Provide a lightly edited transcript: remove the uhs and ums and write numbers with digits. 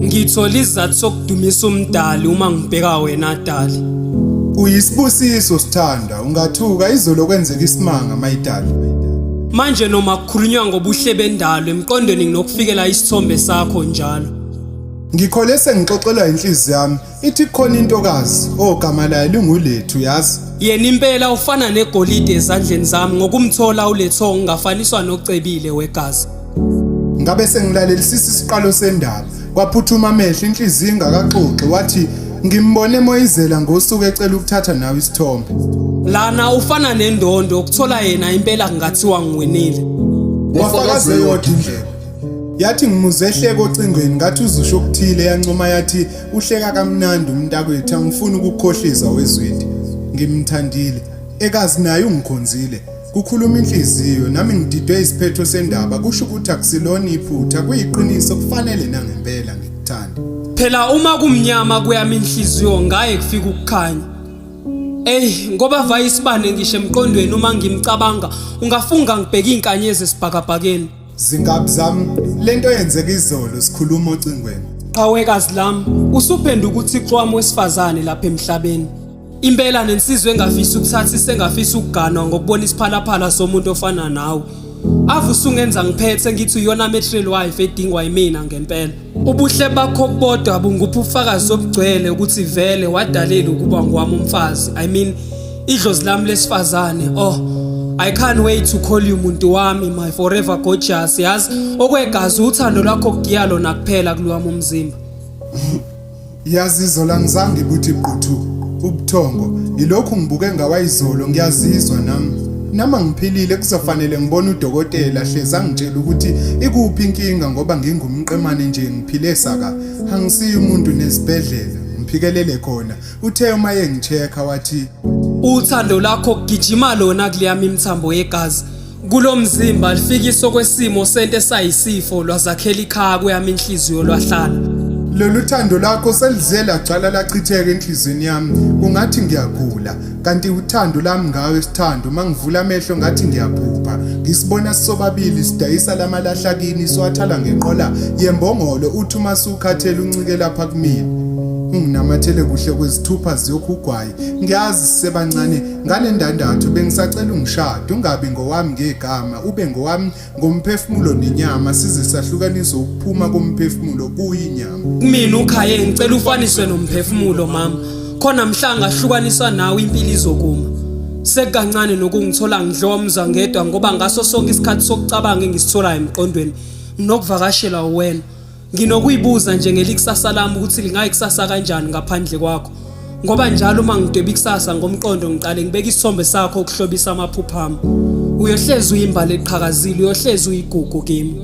Ngithola isizathu sokudumisa umdali uma ngibheka wena dali. Uyisibusiso sithanda, ungathuka izolo kwenzeka isimanga mayidali. Manje noma kukhulunywa ngobuhle bendalo emqondweni nginokufikela isithombe sakho njalo. Ngikhole sengixoxelwa inhliziyo yami ithi kukhona intokazi ogama layo lingulethu yazi. Yena impela ufana negolide ezandleni zami ngokumthola uLetho ngingafaniswa nocebile wegazi. Ngabe sengilalelisisa isiqalo sendaba kwaphuthuma amehlo inhliziyo ingakaxoxi wathi ngimbone emoyizela ngosuku ecela ukuthatha nawe isithombe. Lana ufana nendondo ukuthola yena impela kungathiwa ngiwinile. Wafakaza eyodwa indlela. Yathi ngimuzwe ehleka ocingweni ngathi uzusho okuthile yancoma yathi uhleka kamnandi umntakwethu angifuni ukukukhohlisa wezwidi. Ngimthandile. Ekazi naye ungikhonzile. Kukhuluma inhliziyo nami ngididwe isiphetho sendaba kusho ukuthi akusilona iphutha kuyiqiniso kufanele nangempela ngikuthande. Phela uma kumnyama kuyami inhliziyo ngaye kufika ukukhanya. Ey ngoba vaye isibane ngisho emqondweni uma ngimcabanga ungafunga ngibheka izinkanyezi esibhakabhakeni. Zinkabi zami lento yenzeka izolo sikhuluma ocingweni. Qhawekazi lami usuphenduka uThixo wami wesifazane lapha emhlabeni. Impela nensizwa engafisi ukuthatha isengafisa ukuganwa ngokubona isiphalaphala somuntu ofana nawe. Ave usungenza ngiphethe ngithi uyona material wife edingwa yimina ngempela. Ubuhle bakho kubodwa bunguphi ubufakazi obugcwele ukuthi vele wadalelwa ukuba ngowami umfazi. I mean idlozi lami lesifazane. Oh I can't wait to call you muntu wami my forever gorgeous yazi okwegazi uthando lwakho kugiya lona kuphela kulowami umzimba. Yazi izolo angizange ngibuthi quthu ubuthongo ngilokhu ngibuke ngawayizolo ngiyazizwa nami nama ngiphilile kuzofanele ngibone udokotela hlezi angitshela ukuthi ikuphi inkinga ngoba ngingumqemane nje ngiphile saka angisiyi umuntu nesibhedlela ngiphikelele khona uthe uma yengichecka wathi Uthando lakho kugijima lona kuleyami imithambo yegazi Kulo mzimba lifikisa okwesimo sento esayisifo lwazakhela ikhaya kweyami inhliziyo lwahlala. Lolu thando lakho selize lagcwala lachitheka enhliziyweni yami kungathi ngiyagula kanti uthando lami ngawe sithando mangivula amehlo ngathi ngiyaphupha ngisibona sisobabili sidayisa lamalahla kini siwathala ngenqola yembongolo uthi uma sukhathele uncike lapha kumina unginamathele kuhle kwezithupha ziyokhu ugwayi ngiyazi sisebancane Ngale ndandatho bengisacela ungishade ungabi ngowami ngegama ube ngowami ngomphefumulo nenyama size sahlukaniswe ukuphuma komphefumulo kuyinyama. Kumina uKhaye ngicela ufaniswe nomphefumulo mama khona mhla ngahlukaniswa nawe impilo izokuma. Sekukancane nokungithola ngidlomza ngedwa ngoba ngaso sonke isikhathi sokucabanga engisitholayo emqondweni nginokuvakashelwa uwena. Nginokuyibuza nje ngelikusasa lami ukuthi lingayikusasa kanjani ngaphandle kwakho. Ngoba njalo uma ngidweba ikusasa ngomqondo ngiqale ngibeke isithombe sakho ukuhlobisa amaphupho ami. Uyohlezi uyimbali eqhakazile, uyohlezi uyigugu kimi.